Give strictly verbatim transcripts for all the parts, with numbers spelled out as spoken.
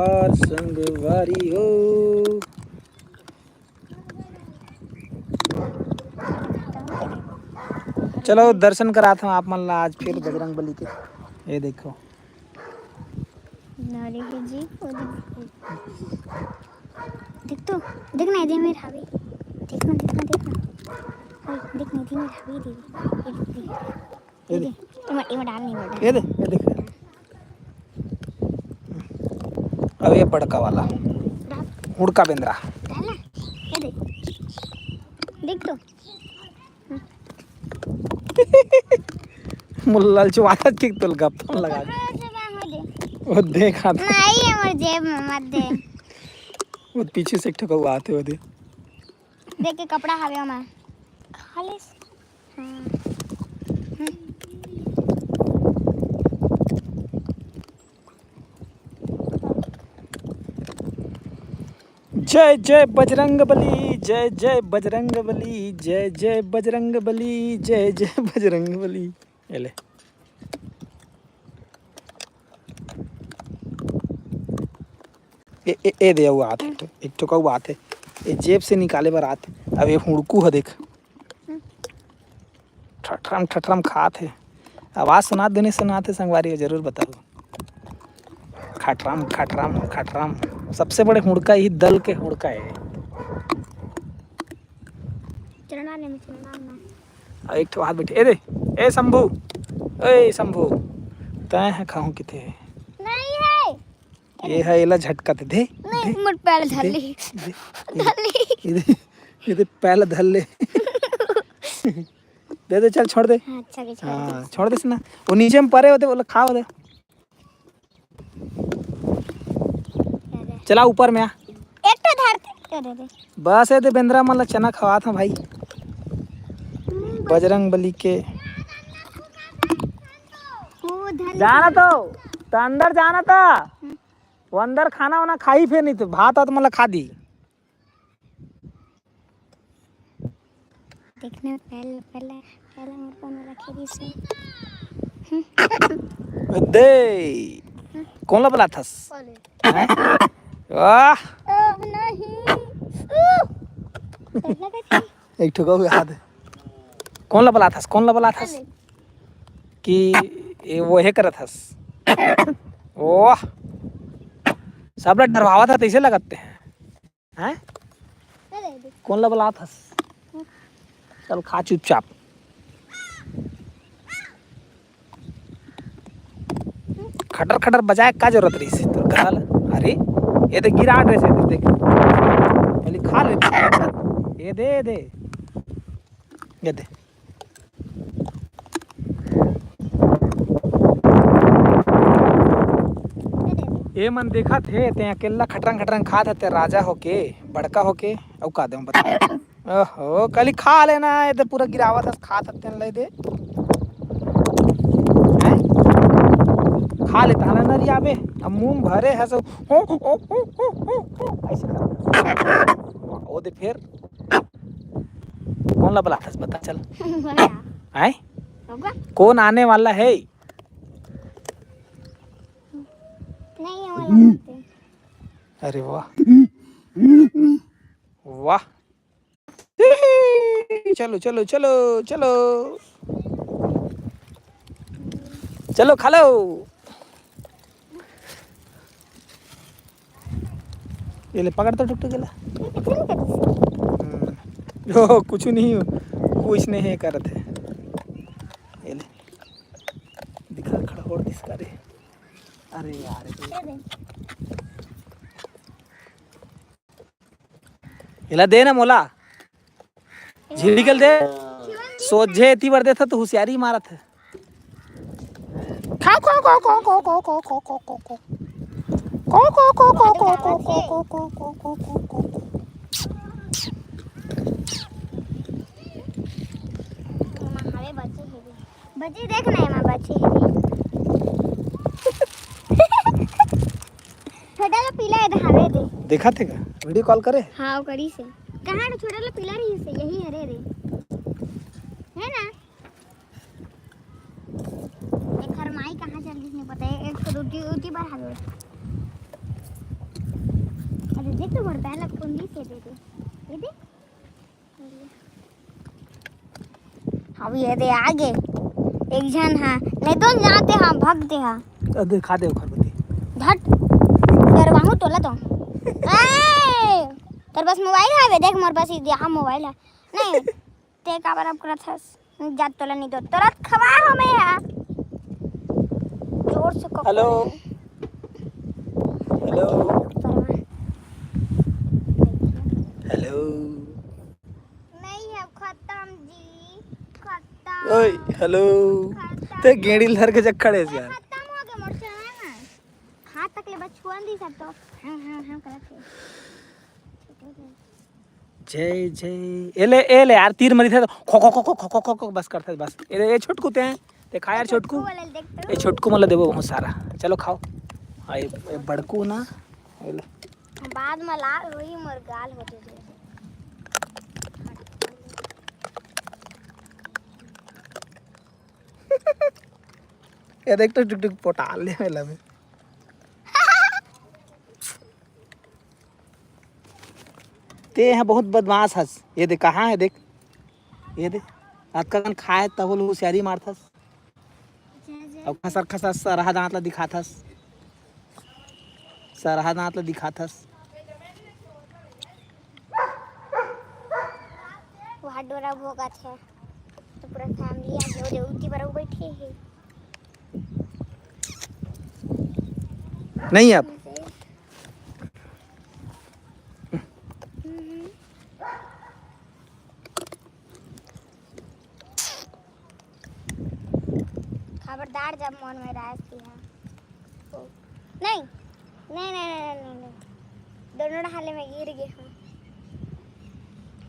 और संगवारी हो, चलो दर्शन करात हूँ आप मन ला आज फिर बजरंग बली के। ये देखो। अरे हे जी, वो देख। देख तो, देख ना, एदे मेर हावे। देख ना, देख ना, देख ना। ओए, देख ना, एदे मेर हावे, दे। ये देख, ये देख। ये देख। एमा, एमा डाल नहीं, एमा डाल। ये देख, ये देख। अब ये बड़का वाला। डाल। हुड़का बेंदरा। डाल ना, ये देख। देख तो। मोला ललचवात हे कि तोला गप्पा लगा दे। वो देख हाथ। नहीं, हमर जेब में मत दे। वो पीछे से एक ठो कौआ आथे, वो दे। देख के कपड़ा हावे ओमा। खा ले। हाँ। हम्म। जय जय बजरंग बली, जय जय बजरंग बली, जय जय बजरंग बली, जय जय बजरंग बली। ये ले। ए, ए, ए दे, वो आत हे, एक ठो, एक ठो का वो आत हे। ये जेब से निकाले बर आत हे। अब ये हुड़कू ह देख। ठठरम ठठरम खात हे। आवाज सुनात दुनी सुनात हे संगवारी हो, जरूर बताओ। खटरम खटरम खटरम। सबसे बड़े हुड़का ही दल के हुड़का हे। चलना ले, मैं चलना ना। आ, एक ठो हाथ बैठे। ए दे, ए शंभू, ए शंभू, तैं ह खाहूं किथे? नहीं है। ये है, एला झटका दे, दे, नहीं, दे, मोर पैर धर दे, ली। दे, धर ली। ये दे, ये दे, पैर धर ले। दे दे, चल, छोड़ दे। हाँ, अच्छा, अच्छा, हाँ, अच्छा। छोड़ दे ना। वो नीचे में परे होते, बोला, खाओ दे। चला, ऊपर में आ। एक तो धरते, दे दे। बस, ये दे, बेंदरा मन ला चना खवात हूँ भाई। बजरंग बली के। वो धर ले। जाना तो, तो अंदर जाना था। वो अंदर खाना वाना खाही, फिर नहीं तो भात वात मन ला खा दी। देखने पहले, पहले, पहले मोर पानी रखे दी से। दे। कौन ला बलाथस? हैं? वाह। ओ, नहीं। ऊ। पहला का थी? एक ठो गऊ याद हे। कौन ला बलाथस? कौन ला बलाथस? अरे। कि ये वो हे करत हस। वाह। सब ला डरवावत हे, तैसे लगत हे। हैं? अरे, देख। कौन ला बलात हस? चल, खा चुपचाप। खटर खटर बजाए का जरूरत रहिस तोर गला ला? अरे, ये देख, गिरा दे से, देख। पहले खा ले। ये दे, ये दे। ये दे। ए मन देखत हे, ते अकेल्ला खटरंग खटरंग खात हे, ते राजा होके, बड़का होके, अउ का देंव बता। ओहो, कली खा लेना, ए ते पूरा गिरावत हस, खात हे, तेन ले दे। हैं? खा ले, ताला नरियाबे, अब मुंह भरे हस, हो, हो, हो, ऐसे कर। ओ दे फेर, कौन ला बलाथस, बता चल। बड़ा। आय? होगा? कौन आने वाला है? नहीं, ये वाला मत दे। अरे वाह। वाह। चलो, चलो, चलो, चलो। चलो, खा लो। ये ले, पकड़ तो टुकटुक, ये ले। ये कुछ नहीं करिस। हम्म। ओ, कुछ नहीं, कुछ नहीं करत हे। ये ले। दिखा, खड़ा होड़ दिस का रे। अरे यार, ये दे। एला दे ना मोला। झिड़िकल दे। सोझे एती बर देथा तो हुसियारी मारत हे। खाओ, खाओ, खाओ। बजे देख ना, एमा बचे हे। छोटा ला पीला हे, धावे दे। देखत हे का? वीडियो कॉल करे? हाँ, वो करिस हे। कहाँ रे छोटा ला पीला रहिस हे, यही हरे रे। है ना? एखर माई कहाँ चल गई, नहीं पता। एक तो रोटी, रोटी बर हावे। तो मोर बैल ला कुंदी से दे दे। ये दे। अब ये दे आगे। एक झन हा, नहीं तो जाते हा, भगते हा। अ, दे, खा दे ओखर बती। झट। डरवाहूँ तोला तो। ए! तोर पास मोबाइल हवे? देख मोर पास ये दे, हाँ, मोबाइल है। नहीं, ते काबर अब करत हस? जा तोला नहीं दो, तोला खवा हो मैं हा। जोर से कको। हेलो। हेलो। हेलो। नहीं है, खत्म जी, खत्म। ओए, हेलो। खत्म। ते गेड़ी ल धर के जग खड़े हस यार। खत्म हो गया मोर चना ना। हाथ तक ले बस छुअन दी सब तो। हाँ, हाँ, हाँ करत है। जय जय। ए ले, ए ले यार, तीर मरी थे तो खो खो खो खो खो खो खो बस करते बस। ए ले, ए छोटकू ते हैं, ते खा यार छोटकू। वाला देख तो। ए छोटकू मला देबो बहुत सारा। चलो खाओ। आ, ए, ए बड़कू ना। ए ले। बाद में लाल होई मोर गाल होते थे। ये देख तो टुक टुक पोटाल ले मेला में। ते ह बहुत बदमाश हस। ये दे कहाँ है देख, ये दे। अतका कन खाए तब होशियारी मारथस। अब खसर खसर सरहा दांत ला दिखाथस, सरहा दांत ला दिखाथस। वहाँ डोरा भोगत है तो पूरा फैमिली आज वो उठी पर बैठे है। नहीं अब। हम्म। खबरदार जब मन में राय किया। नहीं, नहीं, नहीं, नहीं, नहीं, नहीं। दोनों हाले में गिर गए हम।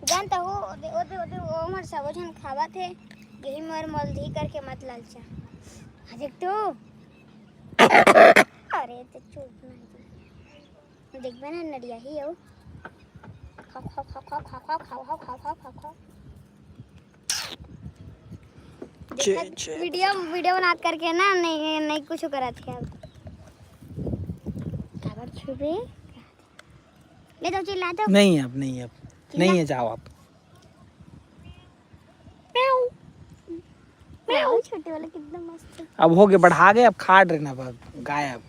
जानता हो, ओदे, ओदे, ओदे, वो हमर सबो झन खावत हे, यही मोर मोलधी करके मत ललचा। हाँ, देख तू। अरे, तो चुप नहीं। देखबे ना, नरिया ही हो। खा, खा, खा, खा। छे, देखत छे। वीडियो, वीडियो बनात करके ना, नहीं, नहीं कुछ करत है अब। काबर छुबे? ले तो चिल्ला तो। नहीं अब, नहीं अब। चिल्ला। नहीं है, जाओ आप। म्याऊ। म्याऊ। छोटे वाला कितना मस्त है। अब हो गए, बढ़ा गए, अब खा डरे ना, अब गायब।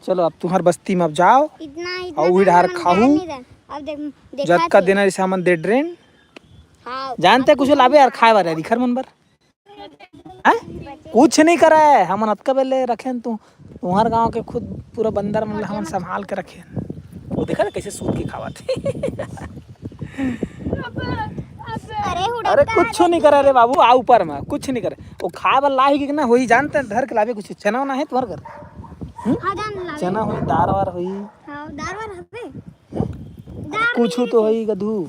चलो, अब तुम्हार बस्ती में अब जाओ। इतना, इतना और वही तो डार हमन खाहू। जान नहीं देन। अब देख, देखा जतका थे। देना जैसे हमन दे ड्रेन। हाँ, जानते अब कुछ तुम लाबे यार, खाए बार यार, इखर मन बर। हैं? कुछ नहीं करा है, हमन अतका बेले रखे हैं तू, तुम्हार गांव के खुद पूरा बंदर मन ला हमन संभाल के रखे हैं। वो देखा ना कैसे सूत के खावत है। अरे, हुड़कता अरे, है, कुछ नहीं करा रे बाबू, आ ऊपर में कुछ नहीं करे। वो खाए वाला लाही कि ना, वही जानते हैं, धर के लावे कुछ चना वना है तुम्हारे घर? हम्म? हाँ, जान लावे। चना होई, दार वार होई। हाँ, दार वार हवे। दार कुछ नहीं तो है। होई गधू।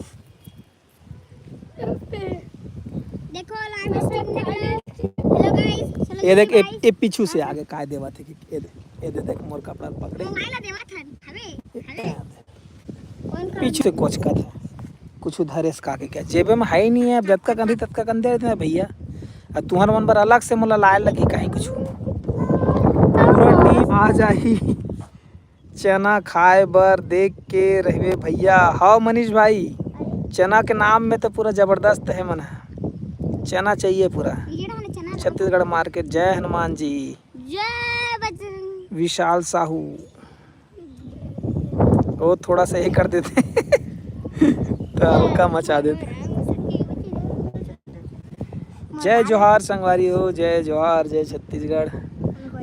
देखो, live stream देख रहे हैं। Hello guys, चलो ये देख, ए, guys। ए पीछू से आगे काय देवा थे कि ए दे, ए दे देख मोर कपड़ा पकड़े। मोबाइल देवा था, हवे, हवे। कौन कौन? पीछू से कोच का था। कुछ उधारे से का के क्या? जेबे में है ही नहीं है, अब जतका कंधी ततका कंधे रहते हैं भैया। अब तुहर मन बर अलग से मोला लाए लगी कहीं कुछ। पूरा टीम आ जाही। चना खाए बर देख के रहिबे भैया। हव मनीष भाई, चना के नाम में तो पूरा जबरदस्त है मन ह। चना चाहिए पूरा। ये रहा ना चना। छत्तीसगढ़ मार्केट। जय हनुमान जी। जय बजरंग। विशाल साहू। वो थोड़ा सा ये कर देते तो हल्का मचा देते। जय जोहार संगवारी हो, जय जोहार, जय छत्तीसगढ़।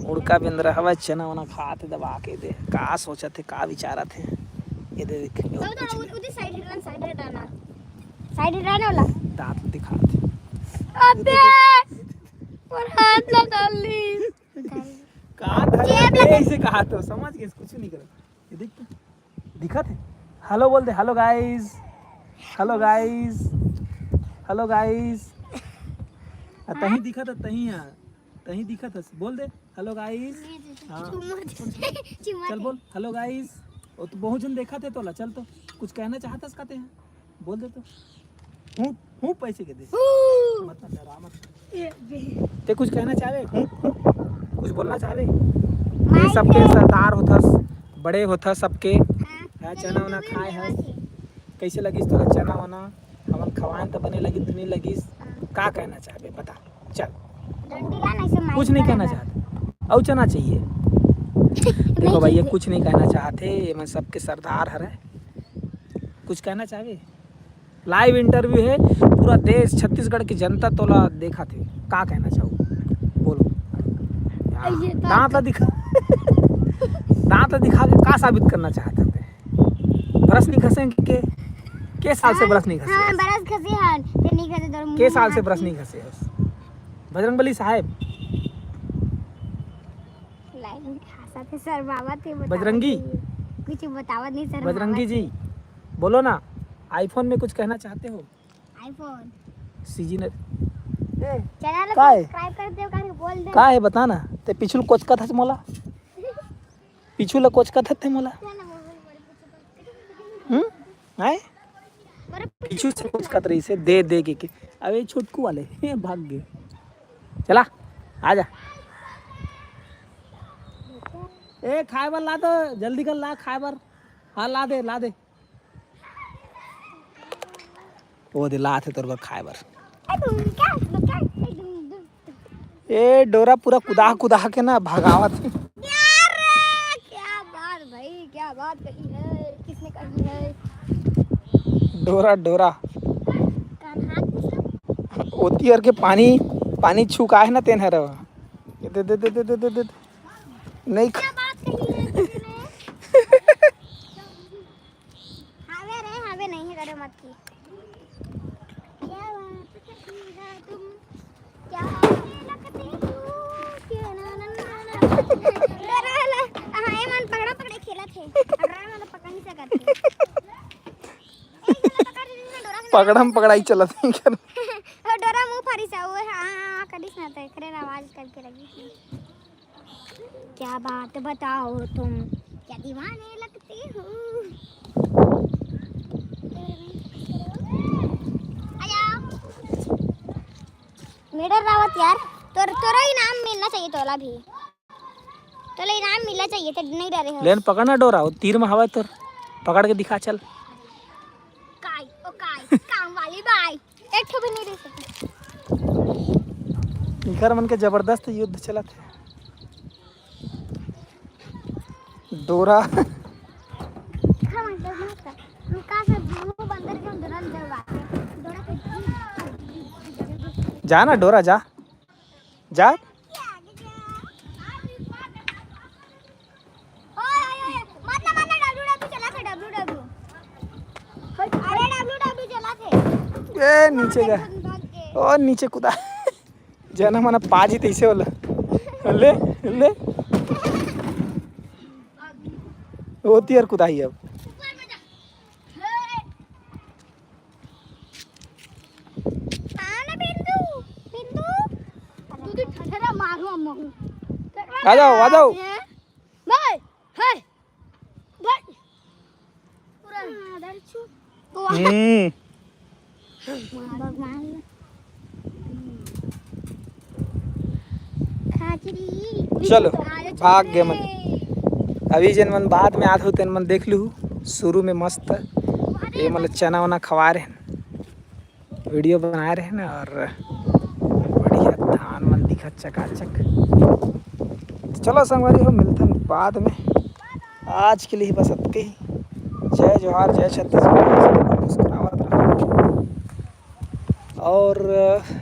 उड़का बेंदरा हवा चना वना खात हे दबा के दे। का सोचत हे, का विचारत हे? ये दे देख, ये तो देख। उधर side हटाना, side हटाना। Side हटाने वाला। दांत दिखात हे। अबे! और हाथ ला डाल ली। का धरे जेब थे, लगा। ऐसे कहा तो समझ गए, कुछ नहीं करे। ये देख तो, दिखत हे। हेलो बोल दे, हेलो गाइस, हेलो गाइस, हेलो गाइस। आ, तहीं दिखत हे, तहीं आ, तहीं दिखत हे, बोल दे, हेलो गाइस। हाँ। चुम्मा दे, चुम्मा चल दे। बोल, हेलो गाइस। वो तो बहुत जन देखत हे तोला, चल तो, कुछ कहना चाहत हस का ते? बोल दे तो। हूँ, हूँ पैसे के दे। हूँ। मत डरा, मत। ये भी। ते कुछ कहना चाहे? हूँ, हूँ। कुछ बोलना चाहे? ये सबके सरदार होथस, बड़े होथस सबके। हाँ। का चना वना खाए हस? कइसे लगिस तोला चना वना? हमन खवाएन त बने लगिस, नहीं लगिस? का कहना चाहबे, बता। चल। कुछ नहीं कहना चाहत। अउ चना चाहिए। देखो भाई, ये कुछ नहीं कहना चाहत हे, ये मन सबके सरदार हरे। कुछ कहना चाहबे? Live interview हे, पूरा देश, छत्तीसगढ़ की जनता तोला देखत हे, का कहना चाहू? बोलो। हाँ, ये तो दांत ला दिखा, दांत ला दिखा के का साबित करना चाहत हे? ब्रश नहीं घसे के, के साल से ब्रश नहीं घसे? हाँ, ब्रश घसे हन, ते नहीं घसे तोर मुंह के साल से ब्रश नहीं घसे हस? बजरंग बली साहेब। लाइन खासा थे सर बाबा थे, बतावत बजरंगी। नहीं। कुछ बतावत नहीं सर बजरंगी बाबा जी, थे। बोलो ना, iPhone में कुछ कहना चाहते हो? iPhone। सीजी ने चैनल का है? Subscribe कर दे, करके बोल दे। का है बता ना, ते पिछुल कोचकत हस मोला? पिछुल कोचकत हस ते मोला? हम्म? आए? पीछू से कुछ कत रही से दे दे के, के। अबे छोटकू वाले, हे भाग गए। चला, आ जा। ए, खाए बर ला तो, जल्दी कर ला खाए बर। हाँ, ला दे, ला दे। ओ दे, ला थे तोर बर खाए बर। ए, डोरा पूरा कुदाह कुदाह के ना भगावत हे। यार, क्या बात भाई, क्या बात कही है, किसने कही है? डोरा, डोरा। ओती अर के पानी, पानी छुकाए ना तेन हर। दे, दे, दे। नहीं ख- क्या बात कही है तुमने? हावे रे, हावे नहीं है, करे मत की। क्या बात कही है तुम? क्या बात है, लगती हूँ। क्यों ना, ना, ना, ना। डरा है ला। हाँ, ये मन पकड़ा पकड़े खेला थे। अब डरा मतलब पकड़ नहीं सकते। एक जना पकड़ रही है, डरा के पकड़म पकड़ाई चलत हे। और डरा मुंह फाड़ी सा, वो हाँ, हाँ, हाँ, करिस ना तो एकरे आवाज करके लगी। क्या बात बताओ तुम, क्या दीवाने लगते हो। आ जाओ। मेडर रावत यार, तोर, तोरा इनाम मिलना चाहिए तोला भी। तोला इनाम मिलना चाहिए, ते नहीं डरे हो। लेन पकड़ ना डोरा, वो तीर में हवा तोर, पकड़ के दिखा चल। काय, ओ काय, काम वाली बाई। एक ठो भी नहीं दे सके। इखर मन के जबरदस्त युद्ध चलत हे। डोरा। हाँ, मतलब मत कर। रुका से दोनों बंदर के डोरा डरवा के। डोरा के जा ना डोरा, जा। जा। ओए, ओए, ओए, मत ना, मत ना, W W चला थे, W W। अरे, W W चला थे। ए, नीचे जा। भाग के। ओ, नीचे कूदा। जना मना पाजी तैसे वाला। ले, ले। ओती अर कुदाही अब। ऊपर में जा। आ ना बिंदु, बिंदु। तू तो ठठरा मारू अम्मा को। आ जाओ, आ जाओ। भाई, हाय। भाई। पूरा। हाँ, दर्शु। हम्म। भगवान। खाचरी। चलो, भाग गे मन। अभी जेन मन बाद में आत हो, तेन मन देख लू। शुरू में मस्त ये मतलब चना वना खवा रहे हैं, वीडियो बना रहे हैं और बढ़िया धान मन दिखत चकाचक। तो चलो संगवारी हो, मिलते हैं बाद में। आज के लिए बस अतके ही। जय जोहार, जय छत्तीसगढ़। मुस्कुरावत रहो और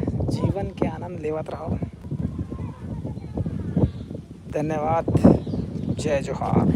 जीवन के आनंद लेवत रहो। धन्यवाद। जय जोहार।